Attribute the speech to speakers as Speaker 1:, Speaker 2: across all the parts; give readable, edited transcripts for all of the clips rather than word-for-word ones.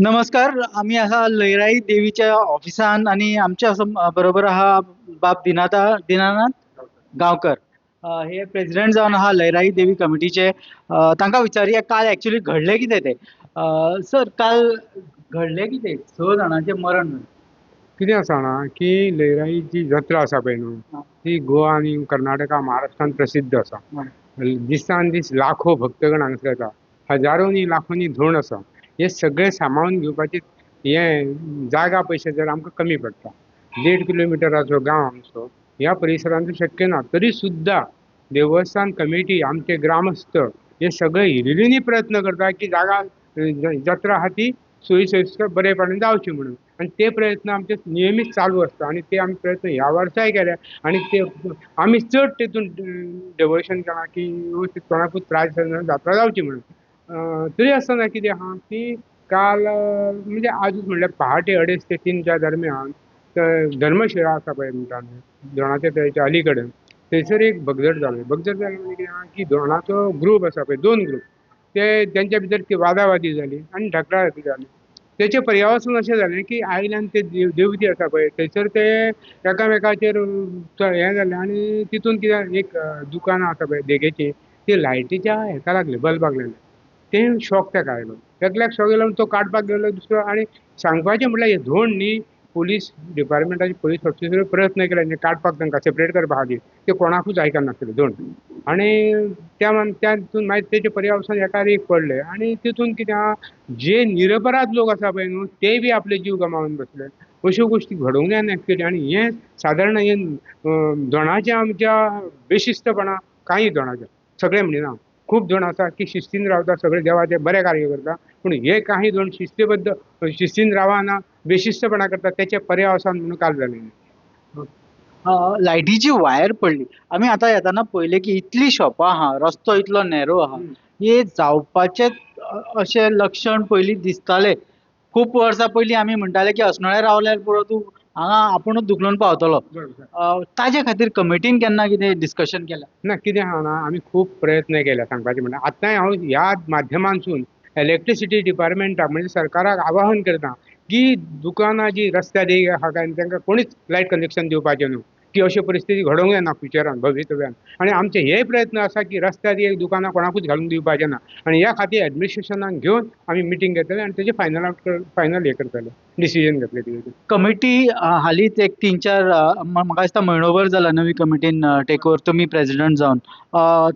Speaker 1: नमस्कार. आमी आसा लयराई देवीच्या ऑफिसान आनी आमच्या बरोबर आहा बाब दिनानाथ गांवकर. हे प्रेजिडेंट जावन आहा लयराई देवी कमिटीचे. तांकां विचारुया काल एक्चुली घडलें कितें तें. सर, काल घडलें कितें? 6 जाणांचें मरण जालें.
Speaker 2: कितें आसा जाणा की लयराई जी जात्रा आसा पळय न्हू, ती गोवा आनी कर्नाटका महाराष्ट्रान प्रसिद्ध आसा. दिसान दीस लाखो भक्तगण हांगासर येता, हजारोंनी लाखोंनी धोंड आसा. हे सगळे सांबाळून घेवपाची हे जागा पयशे जर आमकां कमी पडटा. 1.5 किलोमिटराचो गांव आमचो, ह्या परिसरांत शक्य ना. तरी सुद्दां देवस्थान कमिटी, आमचे ग्रामस्थ हे सगळे हिरिरीनी प्रयत्न करता की जागा जात्रा आहा ती सोयी सोयीस्कर बरेपणान जावची म्हणून. आनी ते प्रयत्न आमचे नियमीत चालू आसता आनी ते आमी प्रयत्न ह्या वर्साय केले आनी ते आमी चड तेतून डेवोशन केलां की व्यवस्थीत कोणाकूच त्रास जायना, जात्रा जावची म्हणून. तरी आसतना कितें आहा की काल म्हणजे आजूच म्हणल्यार पहाटे 2:30 ते 3च्या दरम्यान धर्मशिळा आसा पळय म्हणटा आमी दोणाच्या तळ्याच्या अली कडेन, थंयसर एक भगदड जाली. भगदड जाली म्हणजे कितें आहा की दोणाचो ग्रूप आसा पळय, 2 ग्रूप, ते तेंच्या भितर ती वादावादी जाली आनी ढकलाढकली जाली. तेचे पर्यावसन अशें जालें की आयल्यान ते देवती आसा पळय थंयसर ते एकामेकाचेर हें जालें आनी तितून कितें एक दुकानां आसा पळय देगेची, ती लायटीच्या हेका लागले, बल्बाक लागले, ते शॉक ताका आयलो. एकल्याक शॉक येयलो तो काडपाक गेलो दुसरो. आनी सांगपाचें म्हटल्यार हे धोंड न्ही पोलीस डिपार्टमेंटाचे पोलीस ऑफिसर प्रयत्न केले काडपाक, तांकां सेपरेट करपा खातीर, ते कोणाकूच आयकनासले धोंड. आनी त्या तितून मागीर तेचे पर्यावसान एकार एक पडले आनी तितून कितें आहा, जे निरपराध लोक आसा पळय न्हू ते बी आपले जीव गमावन बसले. अश्यो गोश्टी घडोवंक जायना एक्चुली. आनी हें सादारण हें धोणाचें आमच्या बेशिस्तपणा, कांय धोणाचें सगळें म्हणिना, खूब जाण आसा की शिस्तीन रावता, सगळे देवाचें बरें कार्य करता, पूण हे काही जाण शिस्तीबद्द शिस्तीन रावना, बेशिस्तपणा करता, तेचे पर्यावसान म्हणून काल जालें.
Speaker 1: लायटीची वायर पडली. आमी आतां येताना पळयलें की इतली शॉपां आहा, रस्तो इतलो नॅरो आहा, हे जावपाचें अशें लक्षण पयलीं दिसतालें. खूब वर्सां पयलीं आमी म्हणटाले की असनोळ्या रावल्यार पुरो, तूं हांगा आपुणूच धुकलून पावतलो. ताजे खातीर कमिटीन केन्ना कितें डिस्कशन केलें
Speaker 2: ना? कितें आहा ना, आमी खूब प्रयत्न केले सांगपाचें म्हणल्यार. आतांय हांव ह्या माध्यमांतसून इलेक्ट्रिसिटी डिपार्टमेंटाक म्हणजे सरकाराक आवाहन करता की दुकानां जी रस्त्या देगेक आहा काय तांकां कोणीच लायट कनेक्शन दिवपाचें न्हू, की अश्यो परिस्थिती घडोवंक जायना फ्युचरान भवितव्यान. आनी आमचे हे प्रयत्न आसा की रस्त्या देगेक दुकानां कोणाकूच घालून दिवपाचें ना. आनी ह्या खातीर एडमिनिस्ट्रेशनाक घेवन आमी मिटींग घेतले आनी तेजे फायनल आवट फायनल हे करतले, डिसिजन घेतले तेजेर.
Speaker 1: कमिटी हालींच एक 3-4 म्हाका दिसता म्हयनोभर जाला नवी कमिटीन टेक ओवर, तुमी प्रेजिडंट जावन.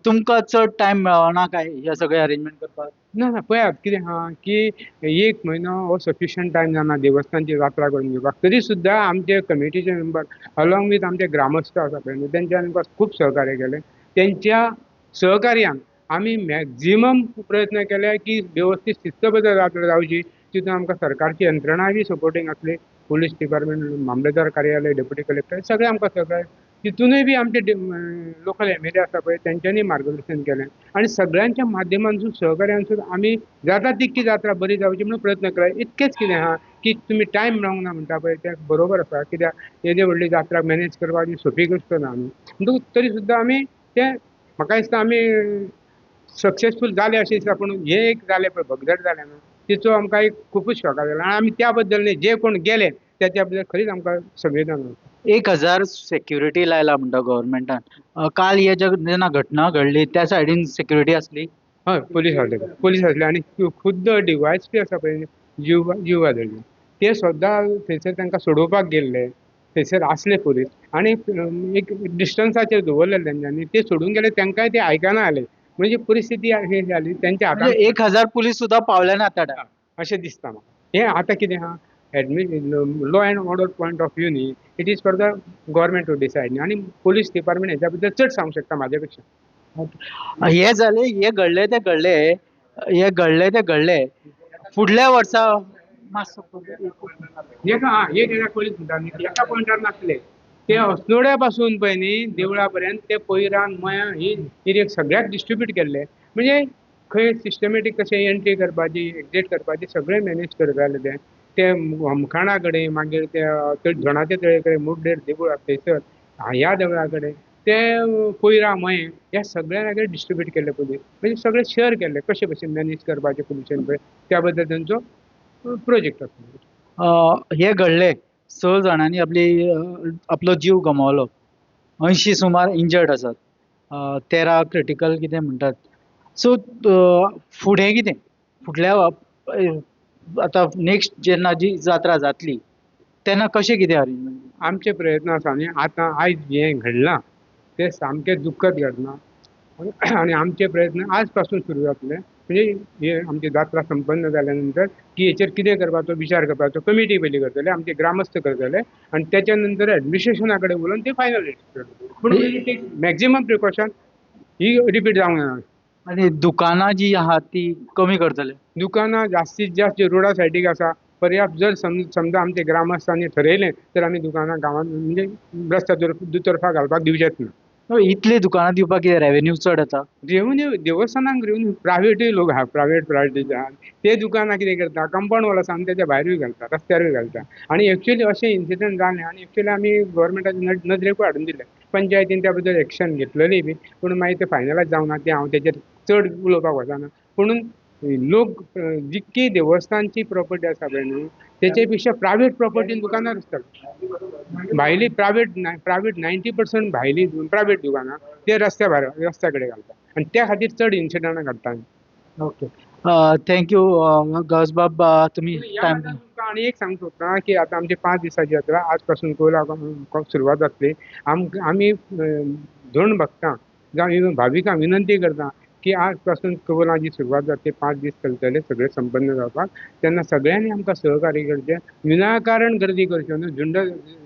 Speaker 1: तुमकां चड टायम मेळना काय हे सगळे अरेंजमेंट करपाक?
Speaker 2: ना ना, पळयात कितें आहा की 1 म्हयनो हो सफिशियंट टायम जायना देवस्थानची जात्रा करून घेवपाक. तरी सुद्दां आमचे कमिटीचे मेंबर अलॉंग वीथ आमचे ग्रामस्थ आसा पळय न्हू, तेंच्यानी आमकां खूब सहकार्य केलें. तेंच्या सहकार्यान आमी मॅक्झिमम प्रयत्न केले की वेवस्थीत शिस्तबद्ध जात्रा जावची. तितून आमकां सरकारची यंत्रणाय बी सपोर्टींग आसली, पोलीस डिपार्टमेंट, मामलेदार कार्यालय, डेप्युटी कलेक्टर सगळे आमकां सहकार्य. तितूनय बी आमचे लोकल एम एल ए आसा पळय तेंच्यांनी मार्गदर्शन केलें आनी सगळ्यांच्या माध्यमांतसून सहकार्यानसून आमी जाता तितकी जात्रा बरी जावची म्हणून प्रयत्न केला. इतकेंच कितें आहा की तुमी टायम मेळोंक ना म्हणटा पळय तें बरोबर आसा, कित्याक येदी व्हडली जात्रा मॅनेज करपाक सोंपी गोश्ट ना न्हू. म्हणटकूच तरी सुद्दां आमी तें म्हाका दिसता आमी सक्सेसफूल जाले अशें दिसता. पूण हें एक जालें पळय भगदड जालें न्हू, तिचो आमकां एक खुबूच शॉक जालो आनी आमी त्या बद्दल न्ही जे कोण गेले तेच्या बद्दल खरीच आमकां संवेदना.
Speaker 1: 1000 सेक्युरिटी लायला म्हणटा गव्हर्मेंटान. काल हे जेन्ना घटना घडली त्या सायडीन सेक्युरिटी आसली?
Speaker 2: हय, पोलीस आसले, पोलीस आसले आनी खुद्द डिवायस पी आसा पळय जीव वादळ्ळे ते सुद्दां थंयसर तांकां सोडोवपाक गेल्ले, थंयसर आसले पोलीस आनी एक डिस्टन्साचेर दवरलेले तेंच्यांनी, ते सोडून गेले, तांकांय ते आयकना जाले. म्हणजे परिस्थिती अशी जाली तेंच्या हातान.
Speaker 1: 1000 पुलीस सुद्दां पावले ना त्या टायमार
Speaker 2: अशें दिसता म्हाका. हें आतां कितें आहा, law and order point of view न्ही, it is for the government to decide न्ही, आनी पोलीस डिपार्टमेंट हेच्या बद्दल चड सांगूंक शकता म्हाज्या पेक्षा.
Speaker 1: हे जालें, हे घडलें तें घडलें, हे घडलें तें घडलें. फुडल्या वर्सा मातसो
Speaker 2: एका एक एका पोलीस म्हणटा न्ही, एका पॉयंटार नासले ते अस्नोड्या पासून पळय न्ही देवळा पर्यंत ते पयरान मयां ही एरियाक सगळ्याक डिस्ट्रिब्यूट केल्ले. म्हणजे खंय सिस्टमॅटीक कशें एंट्री करपाची, एक्झीट करपाची, सगळें मॅनेज करताले ते. ते होमखाणा कडेन, मागीर ते धोणाच्या तळे कडेन, मुड्डेर देवूळ आसा थंयसर, ह्या देवळा कडेन, ते पयरा मयें ह्या सगळ्या जाग्यार डिस्ट्रिब्यूट केल्ले पोलीस. म्हणजे सगळे शेअर केल्ले कशे भशेन मॅनेज करपाचें पोल्युशन पळय, त्या बद्दल तेंचो प्रोजेक्ट आसतलो.
Speaker 1: हे घडले, 6 जाणांनी आपली आपलो जीव गमावलो, 80 सुमार इंजर्ड आसात, 13 क्रिटिकल कितें म्हणटात. सो फुडें कितें, फुडल्या आतां नेक्स्ट जेन्ना जी जात्रा जातली तेन्ना कशें कितें अरेंजमेंट?
Speaker 2: आमचे प्रयत्न आसा न्ही, आतां आयज जें घडलां तें सामकें दुख्खद घडलां आनी आमचे प्रयत्न आज पासून सुरू जातले. म्हणजे हे आमची जात्रा संपन्न जाल्या नंतर की हेचेर कितें करपाचो विचार करपाचो कमिटी पयली करतले, आमचे ग्रामस्थ करतले आनी तेच्या नंतर एडमिनिस्ट्रेशना कडेन उलोवन ते फायनल करतले. पूण टेक मॅक्झिमम प्रिकॉशन ही रिपीट जावंक जायना.
Speaker 1: आनी दुकानां जी आहात ती कमी करतले?
Speaker 2: दुकानां जास्तीत जास्त जी रोडा सायडीक आसा पर्याप्त जर समजा आमचे ग्रामस्थांनी ठरयलें तर आमी दुकानां गांवांत म्हणजे रस्त्या दुतर्फा घालपाक दिवचेच ना.
Speaker 1: इतली दुकानां दिवपाक कितें रेवेन्यू चड येता?
Speaker 2: रेवन्यू देवस्थानाक रेवन्यू प्रायवेटूय लोक आहा, प्रायवेट प्रायवेटीचे आहा ते दुकानां कितें करता, कंपाउंड वॉल आसा आनी तेच्या भायरूय घालता, रस्त्यारूय घालता. आनी एक्चुअली अशें इन्सिडंट जालें आनी एक्चुअली आमी गव्हर्मेंटाच्या नदरेकूय हाडून दिलें, पंचायतीन त्या बद्दल एक्शन घेतलेली बी, पूण मागीर तें फायनलायज जावना, तें हांव तेचेर चड उलोवपाक वचना. पुणून लोक जितकी देवस्थानची प्रॉपर्टी आसा पळय न्हू तेचे पेक्षा प्रायवेट प्रॉपर्टीन दुकानां आसतात भायली, प्रायवेट प्रायवेट 90% भायली प्रायवेट दुकानां ते रस्त्या भायर रस्त्या कडेन घालता आनी त्या खातीर चड इन्सिडंटां घडटा.
Speaker 1: ओके, thank you गौसबाब, तुमी टायम.
Speaker 2: तुमकां आनी एक सांगूंक सोदता की आतां आमची 5 दिसांची जात्रा आज पासून कोयला सुरवात जातली. आमी धोंड भक्तां जावं इवन भाविकांक विनंती करता की आज पासून कबलां जी सुरवात जातली, 5 दीस चलतले सगळे संपन्न जावपाक, तेन्ना सगळ्यांनी आमकां सहकार्य करचें, विनाकारण गर्दी करच्यो न्हू, झुंड